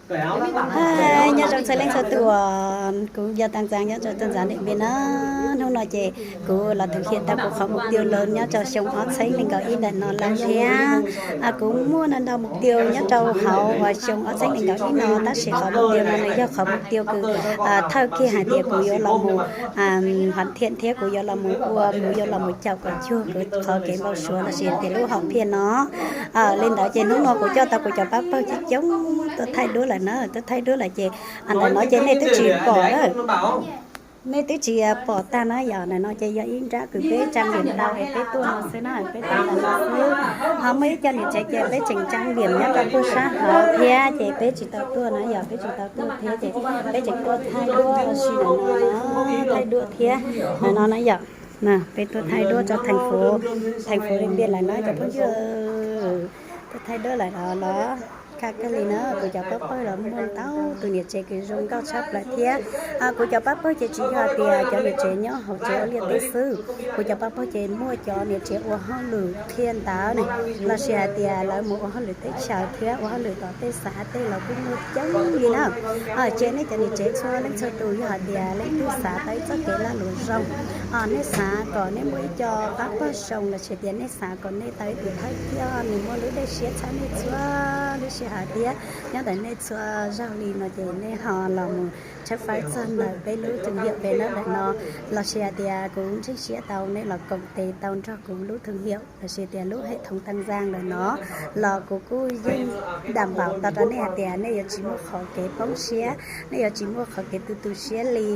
Hi, nyob zoo txhua leej txhua tus, kuv yog Tag Ntxaas nyob rau Tag Ntxaas Diam Npias na. Hnub no ces kuv los thực hiện tau kuv qhov mục tiêu lawm nyob rau xyoo ob txhiab nees nkaum ib ntawm no lawm thiab. Kuv muaj ntau ntau mục tiêu nyob rau hauv uas xyoo ob txhiab nees nkaum ib no, tab sis qhov mục tiêu no nws yog qhov mục tiêu kws thawj kiag hais tias kuv yuav los mus hoàn thiện thiab kuv yuav los mus ua, kuv yuav los mus caum kom cuag kuv qhov kev npau suav lossis tias lub hom phiaj no. Li ntawd ces hnub no kuv coj tau kuv cov pab pawg coob coob tuaj thaij duab lawm na, tuaj thaij duab lawm ces ntawm no ces nej twb tsis pom lawm. Nej twb tsis pom tag na, yog ntawm no ces yog ib nrab kws peb trang điểm tau es peb tuaj no xwb na, peb tuaj ntawm no xwb. Ho muaj ib co niam tsev ces peb tseem trang điểm nyob rau puag sab hauv thiab ces peb tsis tau tuaj na, yog peb tsis tau tuaj thiab ces peb tseem tuaj thaij duab lossis ntawm no thaij duab thiab ntawm no na yom. Peb tuaj thaij duab rau thành phố, thành phố Điện Biên lawm na cov phooj ywg. Tuaj thaij duab lawm los los kaj kawg li na, kuv cov pab pawg los muaj ntau tus niam tsev kws zoo nkauj tshaj plaws thiab. Kuv cov pab pawg ces tsis yog tias cov niam tsev nyob hauv tsev ua liaj teb xwb, kuv cov pab pawg ces muaj cov niam tsev ua hauj lwm qhia ntawv ne, lossis hais tias lawv mus ua hauj lwm teb chaws thiab ua hauj lwm tom tej xav tej los kuj muaj coob li na. Ces nej cov niam tsev txhua leej txhua tus yog hais tias leej twg xav tau ib txoj kev lag luam zoo, nej xav kom nej muaj ib co pab pawg zoo lossis tias nej xav kom nej tau ib tus thawj coj nws muaj lub dej siab txhawb nej txhua lub sij hawm thiab nyob ntawm nej txhua zaug li no ces nej ho los mus tshawb fawb txog ntawm peb lub thương hiệu peb lub ntawm no, lossis hais tias kuv ntseeg siab tau nej los koom tes tau nrog kuv lub thương hiệu lossis tias lub hệ thống Tag Ntxaas ntawm no los kuv kuj yeej đảm bảo tau rau nej hais tias nej yuav tsis muaj qhov kev poob siab, nej yuav tsis muaj qhov kev tu tu siab li.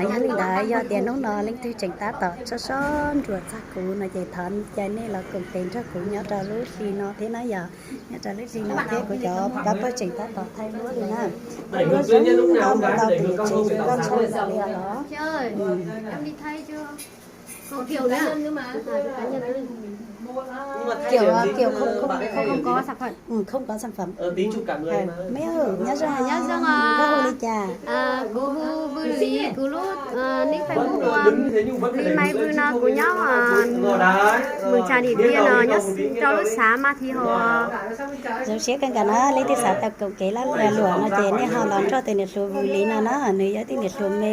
Yog li ntawd yog tias hnub no leej twg tseem tab tom sob sob nruas txog kuv no ces thov caw nej los koom tes nrog kuv nyob rau lub hli no thiab na yom. Nyob rau lub hli no thiab kuv cov pab pawg tseem tab tom thaij duab li na. Thaij duab zoo nkauj mus tau tus niam tsev zoo nkauj tshaj li os. Kiểu, kiểu không, không, không, không có sản phẩm. Không có sản phẩm. Mấy ơi, nyob zoo, nyob zoo, koj hu li cas? Kuv hu Vwj Lis, kuv lub nick Facebook hu Vwj Lis Maiv Vwj no, kuv nyob Mường Chà Điện Biên no, nyob rau lub xav Mab Thi Hos. Zoo siab kawg nkaus na, leej twg xav tau koom kev lag luam no ces nej ho los nrog tus niam hluas Vwj Lis no na, nws yog ib tug niam hluas me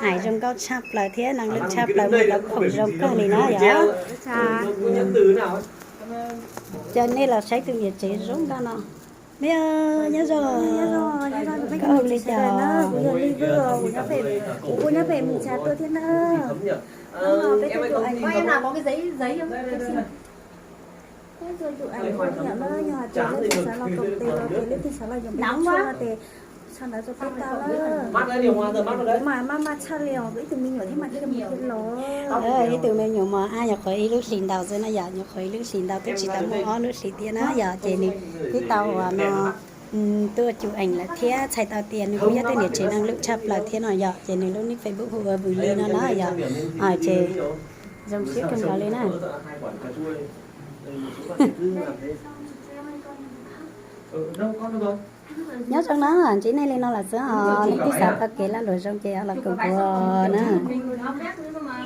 aim zoo nkauj tshaj plaws thiab năng lượng tshaj plaws, mus cov khoom zoo kawg li na yom. Ces nej los saib tus niam tsev zoo nkauj no. Me, nyob zoo, koj hu li cas? Kuv hu Mường Chà tuaj thiab na. Peb tuaj chụp ảnh, peb tuaj chụp ảnh, yog hais tias leej twg xav los koom tes los ces leej twg xav los yoom peb lub tshuaj no ces sau ntawv rau peb tau na. Kuv mas maj maj tshaj li os, kuv ib tug me nyuam thiab mas thiaj li mus thiaj los. Ib tug me nyuam mas a, nyuam qhuav ib lub hlis ntaus xwb na yom, nyuam qhuav ib lub hlis ntaus, twb tsis tau muaj ob lub hlis thiab na yom, ces nws twb tau uas no tuaj chụp ảnh lawm thiab txhais tau tias nws kuj yog tus niam tsev năng lượng tshaj plaws thiab no yom, ces nws lub nick Facebook hu ua Vwj Lis no na yom. Ces zoo siab kawg nkaus li na. Nyob zoo na, ntsib nej li no lawm xwb os, leej twg xav tau kev lag luam zoo ces los koom kuv na.